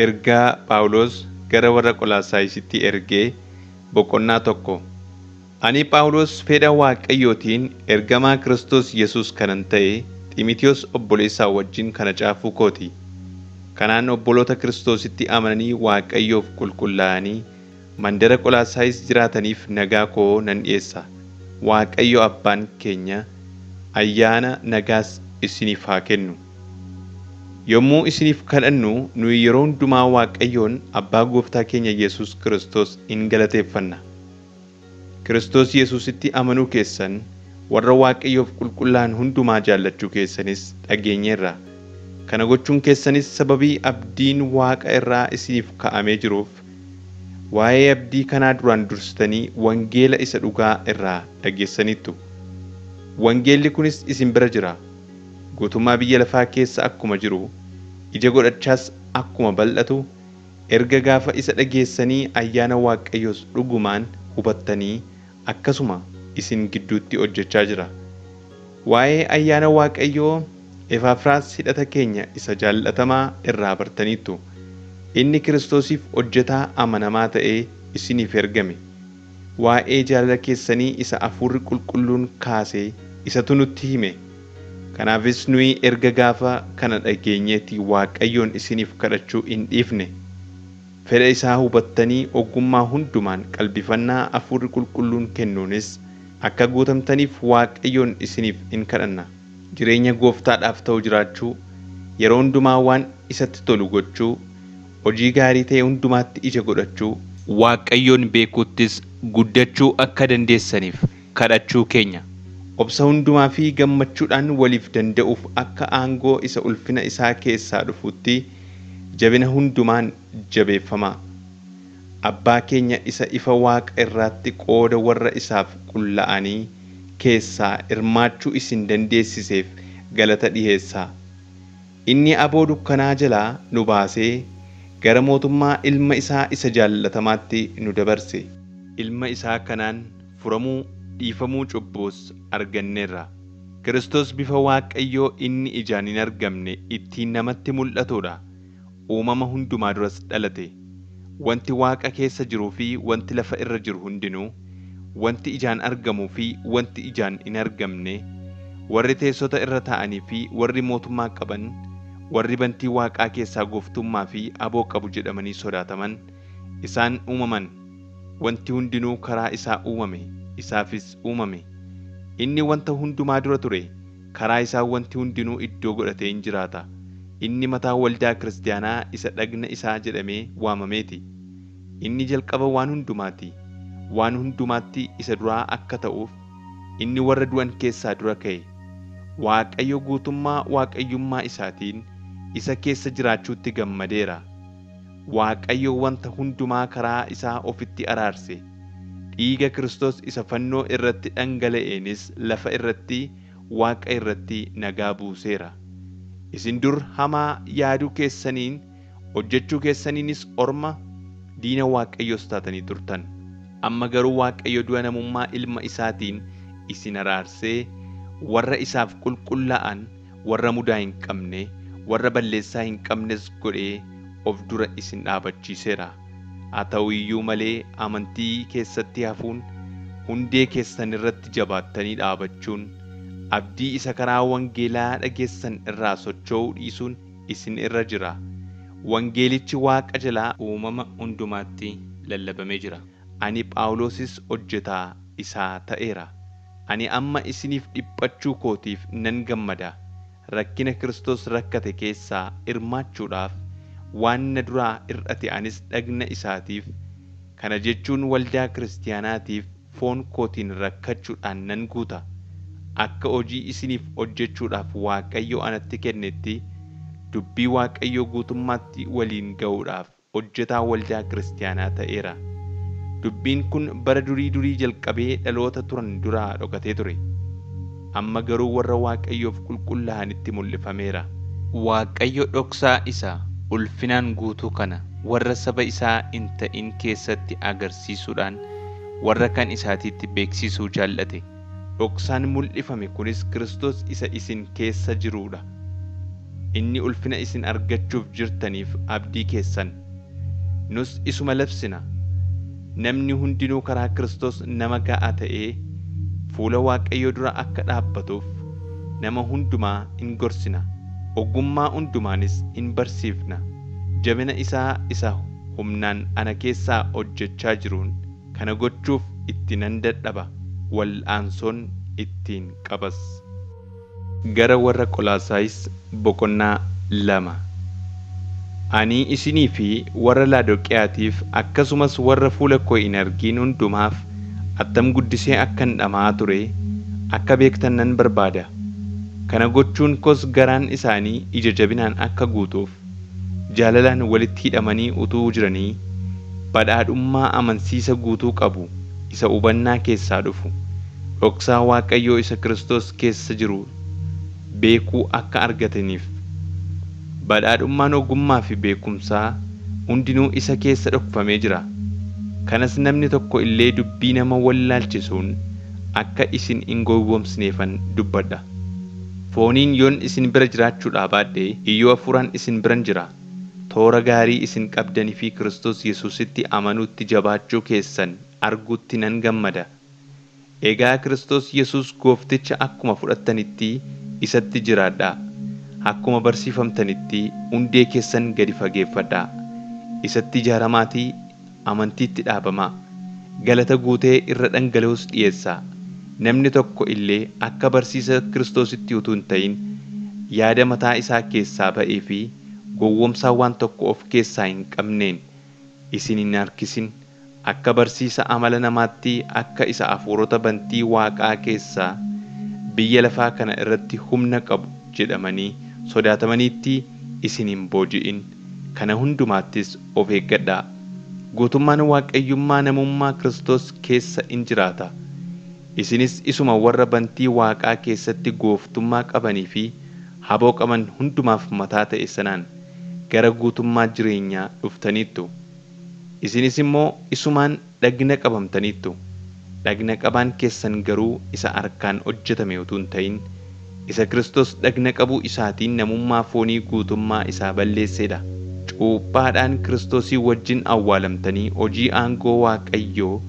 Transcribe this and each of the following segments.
Ergaa Phaawulos gara warra Qolaasaayisitti ergee boqonnaa 1. Ani Phaawulos fedha Waaqayyootiin ergamaa Kiristoos Yesuus kanan ta'e Xiimotewos obboleessaa wajjin kana caafuu kooti. Kanaan obboloota Kiristoositti amananii Waaqayyoof qulqullaa'anii mandara Qolaasaayis jiraataniif nagaa koo nan dhiyeessa. Waaqayyo Abbaan keenya ayyaana nagaas isiniif haa kennu. Yommuu isiniif kadhannu nuyi yeroo hundumaa Waaqayyoon Abbaa Gooftaa keenya Yesuus Kiristoos in galateeffanna. Kiristoos Yesuusitti amanuu keessan warra Waaqayyoof qulqullaa'an hundumaa jaallachuu keessanis dhageenyeerra. Kana gochuun keessanis sababii abdiin Waaqa irraa isiniif kaa'amee jiruuf waa'ee abdii kanaa duraan dursitanii wangeela isa dhugaa irraa dhageessaniittu. Wangeelli kunis isin bira jira. Guutummaa biyya lafaa keessa akkuma jiru, ija godhachaas akkuma bal'atu, erga gaafa isa dhageessanii ayyaana Waaqayyoos dhugumaan hubattanii akkasuma isin gidduutti hojjechaa jira. Waa'ee ayyaana Waaqayyoo Efaafraas hidhata keenya isa jaallatamaa irraa bartaniittu. Inni Kiristoosiif hojjetaa amanamaa ta'ee isiniif ergame. Waa'ee jaalala keessanii isa Hafuurri Qulqulluun kaasee isatu nutti hime. Kanaafis nuyi erga gaafa kana dhageenyeetti Waaqayyoon isiniif kadhachuu hin dhiifne. Fedha isaa hubattanii ogummaa hundumaan qalbifannaa Hafuurri Qulqulluun kennuunis akka guutamtaniif Waaqayyoon isiniif in kadhanna. Jireenya gooftaadhaaf ta'u jiraachuu, yeroo hundumaa waan isatti tolu gochuu, hojii gaarii ta'e hundumaatti ija godhachuu, Waaqayyoon beekuuttis guddachuu akka dandeessaniif kadhachuu keenya. Obsa hundumaa fi gammachuudhaan waliif danda'uuf akka aangoo isa ulfina isaa keessaa dhufutti jabina hundumaan jabeeffamaa. Abbaa keenya isa ifa Waaqa irraatti qooda warra isaaf qulla'anii keessaa hirmaachuu isin dandeessiseef galata dhiheessaa. Inni aboo dukkanaa jalaa nu baasee gara mootummaa ilma isaa isa jaallatamaatti nu dabarse. Ilma isaa kanaan furamuu dhiifamuu cubbuus arganneerra. Kiristoos bifa Waaqayyoo inni ijaan hin argamne ittiin namatti mul'atudha. Uumama hundumaa duras dhalate. Wanti Waaqa keessa jiruu fi wanti lafa irra jiru hundinuu, wanti ijaan argamuu fi wanti ijaan hin argamne, warri teessota irra taa'anii fi warri mootummaa qaban, warri bantii Waaqaa keessaa gooftummaa fi aboo qabu jedhamanii sodaataman, isaan uumaman. Wanti hundinuu karaa isaa uumame, isaafis uumame. Inni wanta hundumaa dura ture, karaa isaa wanti hundinuu iddoo godhatee hin jiraata. Inni mataa waldaa kiristaanaa isa dhagna isaa jedhamee waamameeti. Inni jalqaba waan hundumaati. Waan hundumaatti isa duraa akka ta'uuf inni warra du'an keessaa dura ka'e. Waaqayyo guutummaa waaqayyummaa isaatiin isa keessa jiraachuutti gammadeera. Waaqayyo wanta hundumaa karaa isaa ofitti araarse. Dhiiga Kiristoos isa fannoo irratti dhangala'eenis lafa irratti Waaqa irratti nagaa buuseera. Isin dur hamaa yaaduu keessaniin hojjechuu keessaniinis orma diina Waaqayyoos taatanii turtan. Amma garuu Waaqayyo du'a namummaa ilma isaatiin isin araarsee warra isaaf qulqullaa'an, warra mudaa hin qabne, warra balleessaa hin qabnes godhee of dura isin dhaabachiiseera. Haa ta'u iyyuu malee amantii keessatti hafuun, hundee keessan irratti jabaattanii dhaabachuun, abdii isa karaa wangeelaa dhageessan irraa socho'uu dhiisuun isin irra jira. Wangeelichi Waaqa jalaa uumama hundumaatti lallabamee jira. Ani Phaawulosis hojjetaa isaa ta'eera. Ani amma isiniif dhiphachuu kootiif nan gammada. Rakkina Kiristoos rakkate keessaa hirmaachuudhaaf waan na duraa hir'ate anis dhagna isaatiif, kana jechuun waldaa kiristaanaatiif foon kootiin rakkachuudhaan nan guuta. Akka hojii isiniif hojjechuudhaaf Waaqayyo anatti kennetti dubbii Waaqayyoo guutummaatti waliin ga'uudhaaf hojjetaa waldaa kiristaanaa ta'eera. Dubbiin kun bara durii durii jalqabee dhaloota turan duraa dhokatee ture. Amma garuu warra Waaqayyoof qulqullaa'anitti mul'ifameera. Waaqayyo dhoksaa isa ulfinaan guutuu kana warra saba isaa hin ta'in keessatti agarsiisuudhaan warra kan isaatiitti beeksisuu jaallate. Dhoksaan mul'ifame kunis Kiristoos isa isin keessa jirudha. Inni ulfina isin argachuuf jirtaniif abdii keessan. Nus isuma labsina. Namni hundinuu karaa Kiristoos nama ga'aa ta'ee fuula Waaqayyoo dura akka dhaabbatuuf nama hundumaa in gorsina. Ogummaa hundumaanis in barsiifna. Jabina isaa isa humnaan ana keessaa hojjechaa jiruun kana gochuuf itti nan dadhaba. Wal'aansoon ittiin qabas. Gara warra Qolaasaayis boqonnaa 2. Ani isinii fi warra Laadoqiyaatiif akkasumas warra fuula koo hin argin hundumaaf attam guddisee akkan dhama'aa ture akka beektan nan barbaada. Kana gochuun koos garaan isaanii ija jabinaan akka guutuuf jaalalaan walitti hidhamanii utuu jiranii badhaadhummaa amansiisa guutuu qabu isa hubannaa keessaa dhufu dhoksaa Waaqayyoo isa Kiristoos keessa jiru beekuu akka argataniif. Badhaadhummaan ogummaa fi beekumsaa hundinuu isa keessa dhokfamee jira. Kanas namni tokko illee dubbii nama wallaalchisuun akka isin hin gowwoomsineefan dubbadha. Fooniin yoon isin bira jiraachuudhaa baadhee iyyuu hafuuraan isin biran jira. Toora gaarii isin qabdanii fi Kiristoos Yesuusitti amanuutti jabaachuu keessan arguutti nan gammada. Egaa Kiristoos Yesuus goofticha akkuma fudhattanitti isatti jiraadhaa. Akkuma barsiifamtanitti hundee keessan gadi fageeffadhaa. Isatti ijaaramaatii amantiitti dhaabamaa. Galata guutee irra dhangala'uus dhiyeessaa. Namni tokko illee akka barsiisa Kiristoositti utuu hin ta'in yaada mataa isaa keessaa ba'ee fi gowwoomsaa waan tokko of keessaa hin qabneen isin hin harkisin. Akka barsiisa amala namaatti akka isa hafuurota bantii waaqaa keessaa biyya lafaa kana irratti humna qabu jedhamanii sodaatamaniitti isin hin booji'in. Kana hundumaattis of eeggadhaa. Guutummaan waaqayyummaa namummaa Kiristoos keessa in jiraata. Isinis isuma warra bantii waaqaa keessatti gooftummaa qabanii fi haboo qaban hundumaaf mataa ta'e sanaan gara guutummaa jireenyaa dhuftaniittu. Isinis immoo isumaan dhagna qabamtaniittu. Dhagna qabaan keessan garuu isa harkaan hojjetame utuu hin ta'in isa Kiristoos dhagna qabuu isaatiin namummaa foonii guutummaa isaa balleessedha. Cuuphaadhaan Kiristoosii wajjin awwaalamtanii hojii aangoo Waaqayyoo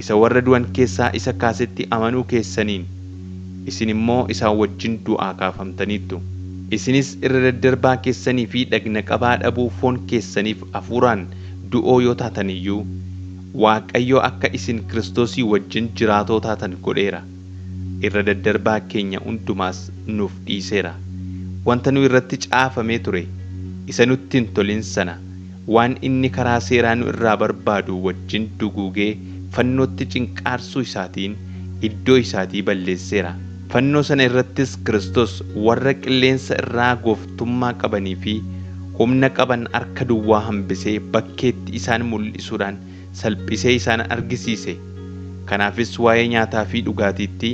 isa warra du'an keessaa isa kaasetti amanuu keessaniin isin immoo isaa wajjin du'aa kaafamtaniittu. Isinis irra daddarbaa keessanii fi dhagna qabaa dhabuu foon keessaniif hafuuraan du'oo yoo taatan iyyuu Waaqayyo akka isin Kiristoosii wajjin jiraatoo taatan godheera. Irra daddarbaa keenya hundumaas nuuf dhiiseera. Wanta nu irratti caafamee ture isa nutti hin tolin sana waan inni karaa seeraa nu irraa barbaadu wajjin duguugee fannootti cinqaarsuu isaatiin iddoo isaatii balleesseera. Fannoo sana irrattis Kiristoos warra qilleensa irraa gooftummaa qabanii fi humna qaban harka duwwaa hambisee bakkeetti isaan mul'isuudhaan salphisee isaan argisiise. Kanaafis waa'ee nyaataa fi dhugaatiitti,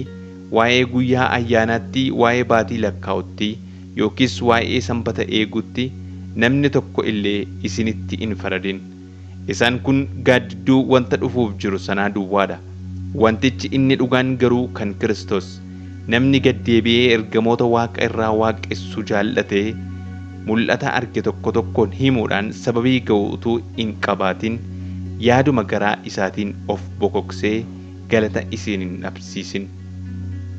waa'ee guyyaa ayyaanaatti, waa'ee baatii lakkaa'utti yookiis waa'ee sanbata eeguutti namni tokko illee isinitti hin faradin. Isaan kun gaaddidduu wanta dhufuuf jiru sanaa duwwaadha. Wantichi inni dhugaan garuu kan Kiristoos. Namni gad deebi'ee ergamoota waaqa irraa waaqessu jaallatee mul'ata arge tokko tokkoon himuudhaan sababii ga'u utuu hin qabaatin yaaduma garaa isaatiin of bokoksee galata isin hin dhabsiisin.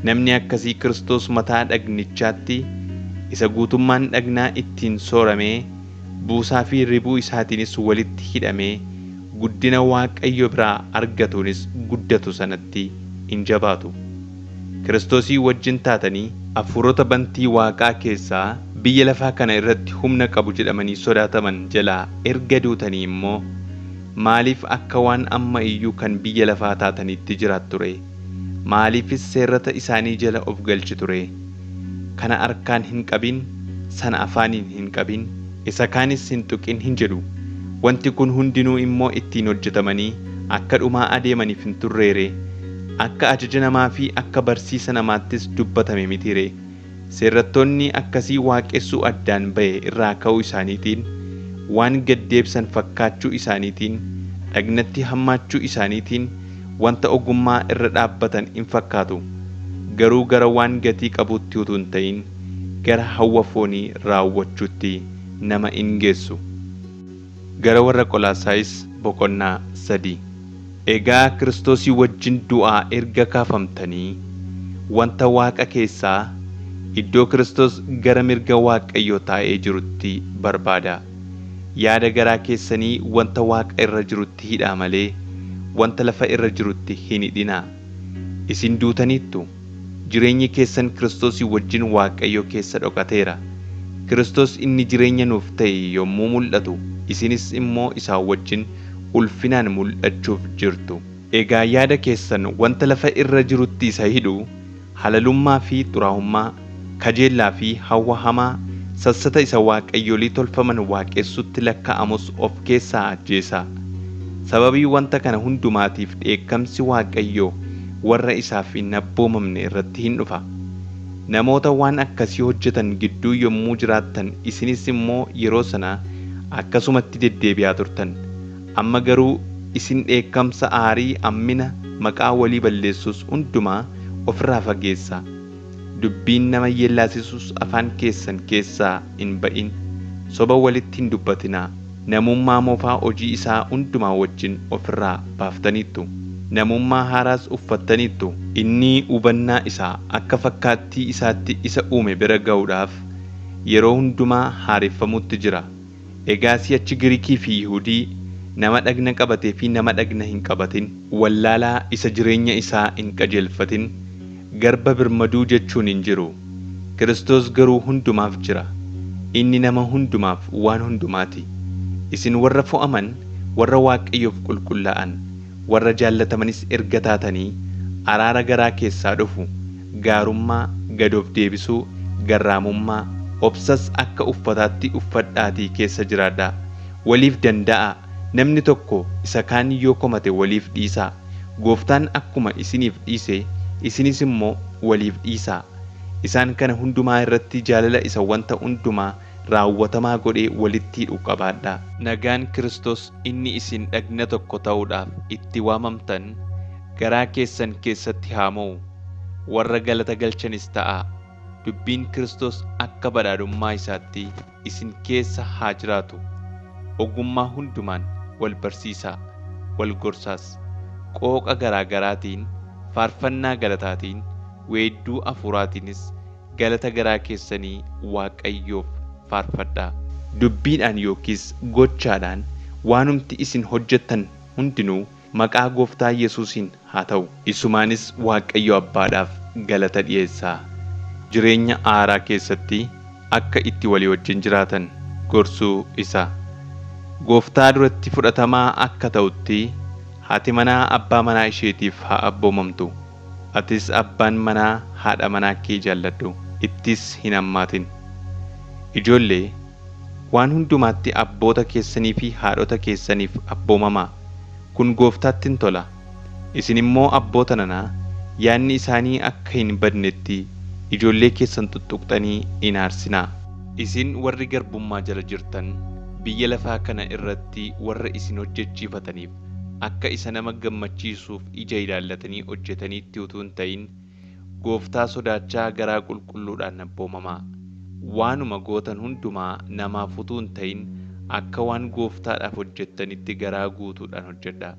Namni akkasii Kiristoos mataa dhagnichaatti isa guutummaan dhagnaa ittiin sooramee buusaa fi ribuu isaatiinis walitti hidhamee guddina Waaqayyo biraa argatuunis guddatu sanatti hin jabaatu. Kiristoosii wajjin taatanii hafuurota bantii waaqaa keessaa biyya lafaa kana irratti humna qabu jedhamanii sodaataman jalaa erga duutanii immoo maaliif akka waan amma iyyuu kan biyya lafaa taatanitti jiraattu ree? Maaliifis seerrata isaanii jala of galchitu ree? Kana harkaan hin qabin, sana afaaniin hin qabin, isa kaanis hin tuqin hin jedhu. Wanti kun hundinuu immoo ittiin hojjetamanii akka dhumaa adeemaniif hin turreeree? Akka ajaja namaa fi akka barsiisa namaattis dubbatame mitiiree? Seerrattoonni akkasii waaqessuu addaan ba'e irraa ka'uu isaaniitiin waan gad deebisan fakkaachuu isaaniitiin dhagnatti hammaachuu isaaniitiin wanta ogummaa irra dhaabbatan hin fakkaatu. Garuu gara waan gatii qabuutti utuu hin ta'in gara hawwa foonii raawwachuutti nama in geessu. Gara warra Qolaasaayis boqonnaa 3. Egaa Kiristoosii wajjin du'aa erga kaafamtanii wanta Waaqa keessaa iddoo Kiristoos gara mirga Waaqayyoo taa'ee jirutti barbaadaa. Yaada garaa keessanii wanta Waaqa irra jirutti hidhaa malee wanta lafa irra jirutti hin hidhinaa. Isin duutaniittu. Jireenyi keessan Kiristoosii wajjin Waaqayyo keessa dhokateera. Kiristoos inni jireenya nuuf ta'e yommuu mul'atu, isinis immoo isaa wajjin ulfinaan mul'achuuf jirtu. Egaa yaada keessan wanta lafa irra jirutti isa hidhu, halalummaa fi xuraa'ummaa, kajeellaa fi hawwa hamaa, sassata isa waaqayyolii tolfaman waaqessutti lakkaa'amus of keessaa ajjeesaa. Sababii wanta kana hundumaatiif dheekkamsi Waaqayyoo warra isaaf hin abboomamne irratti hin dhufa. Namoota waan akkasii hojjetan gidduu yommuu jiraattan isinis immoo yeroo sana akkasumatti deddeebi'aa turtan. Amma garuu isin dheekkamsa aarii ammina maqaa walii balleessus hundumaa ofirraa fageessaa. Dubbiin nama yeellaasisus afaan keessan keessaa hin ba'in. Soba walitti hin dubbatinaa. Namummaa moofaa hojii isaa hundumaa wajjin ofirraa baaftaniittu. Namummaa haaraas uffattaniittu. Inni hubannaa isaa akka fakkaattii isaatti isa uume bira ga'uudhaaf yeroo hundumaa haareffamutti jira. Egaa si'achi Giriikii fi Yihuudii, nama dhagna qabatee fi nama dhagna hin qabatin, wallaalaa isa jireenya isaa hin qajeelfatin, garba birmaduu jechuun hin jiru. Kiristoos garuu hundumaaf jira. Inni nama hundumaaf waan hundumaati. Isin warra fo'aman, warra Waaqayyoof qulqullaa'an, warra jaallatamanis erga taatanii araara garaa keessaa dhufu, gaarummaa, gad of deebisuu, garraamummaa, obsas akka uffataatti uffadhaatii keessa jiraadhaa. Waliif danda'aa. Namni tokko isa kaan yoo komate waliif dhiisaa. Gooftaan akkuma isiniif dhiise, isinis immoo waliif dhiisaa. Isaan kana hundumaa irratti jaalala isa wanta hundumaa raawwatamaa godhee walitti hidhu qabaadhaa. Nagaan Kiristoos inni isin dhagna tokko ta'uudhaaf itti waamamtan garaa keessan keessatti haa mo'u. Warra galata galchanis ta'aa. Dubbiin Kiristoos akka badhaadhummaa isaatti isin keessa haa jiraatu. Ogummaa hundumaan wal barsiisaa, wal gorsaas. Qooqa garaa garaatiin, faarfannaa galataatiin, weedduu hafuuraatiinis galata garaa keessanii Waaqayyoof faarfadhaa. Dubbiidhaan yookiis gochaadhaan waanumti isin hojjettan hundinuu maqaa Gooftaa Yesuusiin haa ta'u. Isumaanis Waaqayyo Abbaadhaaf galata dhi'eessaa. Jireenya aaraa keessatti akka itti walii wajjin jiraatan gorsuu isaa. Gooftaa duratti fudhatamaa akka ta'utti haati manaa abbaa manaa isheetiif haa abboomamtu. Atis abbaan manaa haadha manaa kee jaalladhu, ittis hin hammaatin. Ijoollee, waan hundumaatti abboota keessanii fi haadhota keessaniif abboomamaa. Kun Gooftaatti hin tola. Isin immoo abboota nanaa, yaadni isaanii akka hin badnetti ijoollee keessan tuttuqxanii hin aarsinaa. Isin warri garbummaa jala jirtan biyya lafaa kana irratti warra isin hojjechiifataniif akka isa nama gammachiisuuf ija ilaallatanii hojjetaniitti utuu hin ta'in Gooftaa sodaachaa garaa qulqulluudhaan abboomamaa. Waanuma gootan hundumaa namaaf utuu hin ta'in akka waan Gooftaadhaaf hojjettanitti garaa guutuudhaan hojjedhaa.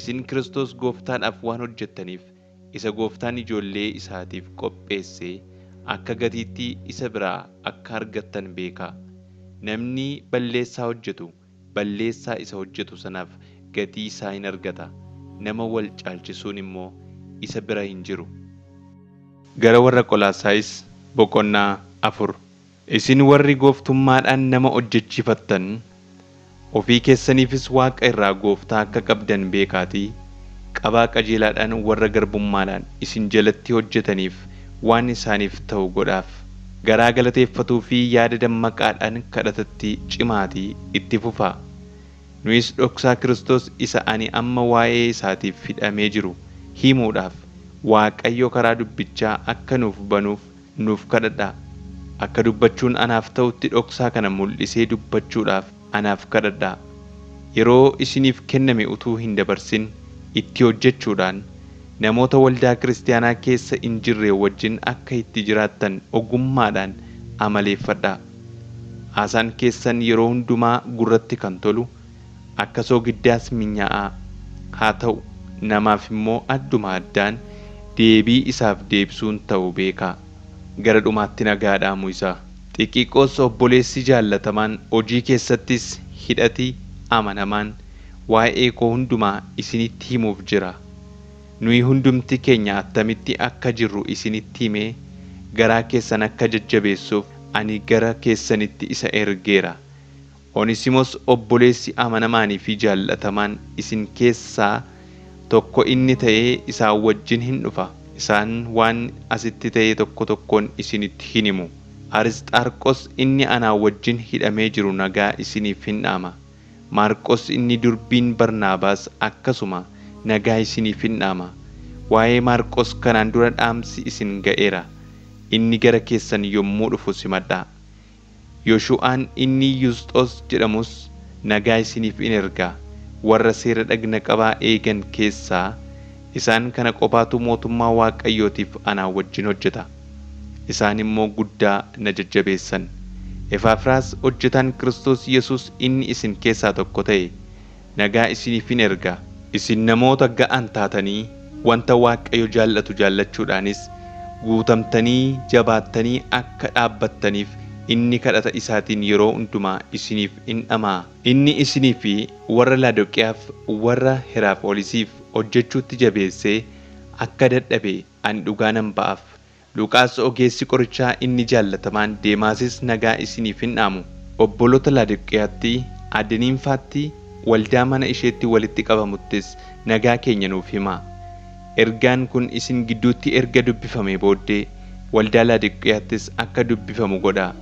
Isin Kiristoos Gooftaadhaaf waan hojjettaniif isa Gooftaan ijoollee isaatiif qopheesse akka gatiitti isa biraa akka argattan beekaa. Namni balleessaa hojjetu balleessaa isa hojjetu sanaaf gatii isaa hin argata. Nama wal caalchisuun immoo isa bira hin jiru. Gara warra Qolaasaayis boqonnaa 4. Isin warri gooftummaadhaan nama hojjechiifattan ofii keessaniifis Waaqa irraa gooftaa akka qabdan beekaatii qabaa qajeelaadhaan warra garbummaadhaan isin jalatti hojjetaniif waan isaaniif ta'u godhaaf. Garaa galateeffatuu fi yaada dammaqaadhaan kadhatatti cimaatii itti fufaa. Nuyis dhoksaa Kiristoos isa ani amma waa'ee isaatiif hidhamee jiru himuudhaaf Waaqayyo karaa dubbichaa akka nuuf banuuf nuuf kadhadhaa. Akka dubbachuun anaaf ta'utti dhoksaa kana mul'isee dubbachuudhaaf anaaf kadhadhaa. Yeroo isiniif kenname utuu hin dabarsin itti hojjechuudhaan namoota waldaa kiristaanaa keessa hin jirre wajjin akka itti jiraattan ogummaadhaan amaleeffadhaa. Haasaan keessan yeroo hundumaa gurratti kan tolu akka soogiddaas minyaa'aa haa ta'u, namaaf immoo adduma addaan deebii isaaf deebisuun ta'u beekaa. Gara dhumaatti nagaa dhaamu isaa. Xiqiqoos obboleessi jaallatamaan hojii keessattis hidhati amanamaan waa'ee koo hundumaa isinitti himuuf jira. Nuyi hundumti keenya attamitti akka jirru isinitti himee garaa keessan akka jajjabeessuuf ani gara keessanitti isa ergeera. Onesimos obboleessi amanamaanii fi jaallatamaan isin keessaa tokko inni ta'ee isaan wajjin hin dhufa. Isaan waan asitti ta'e tokko tokkoon isinitti hin himu. Arisxaarqos inni anaa wajjin hidhamee jiru nagaa isiniif hin dhaama. Maarqos inni durbiin Barnaabaas akkasuma nagaa isiniif hin dhaama. Waa'ee Maarqos kanaan dura dhaamsi isin ga'eera. Inni gara keessan yommuu dhufu simadhaa. Yoshu'aan inni Yusxoos jedhamus nagaa isiniif in erga. Warra seera dhagna qabaa eegan keessaa isaan kana qofaatu mootummaa Waaqayyootiif anaa wajjin hojjeta. Isaan immoo guddaa na jajjabeessan. Efaafraas hojjetaan Kiristoos Yesuus inni isin keessaa tokko ta'e nagaa isiniif in erga. Isin namoota ga'an taatanii wanta Waaqayyo jaallatu jaallachuudhaanis guutamtanii jabaattanii akka dhaabbattaniif inni kadhata isaatiin yeroo hundumaa isiniif in dhama'a. Inni isinii fi warra Laadoqiyaaf warra Heraaphoolisiif hojjechuutti jabeessee akka dadhabe ani dhugaa nan ba'aaf. Luqaas ogeessi qorichaa inni jaallatamaan Deemaasis nagaa isiniif hin dhaamu. Obboloota Laadoqiyaatti, Adeniinfaatti, waldaa mana isheetti walitti qabamuttis nagaa keenya nuuf himaa. Ergaan kun isin gidduutti erga dubbifamee booddee waldaa Laadoqiyaattis akka dubbifamu godhaa.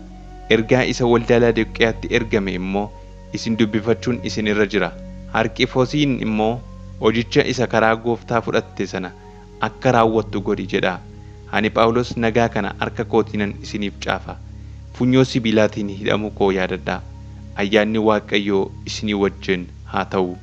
Ergaa isa waldaa Laadoqiyaatti ergame immoo isin dubbifachuun isin irra jira. Harqifoosiin immoo hojicha isa karaa gooftaa fudhatte sana akka raawwattu godhi jedhaa. Ani Phaawulos nagaa kana harka kootiinan isiniif caafa. Funyoo sibiilaatiin hidhamu koo yaadadhaa. Ayyaanni Waaqayyoo isinii wajjin haa ta'u.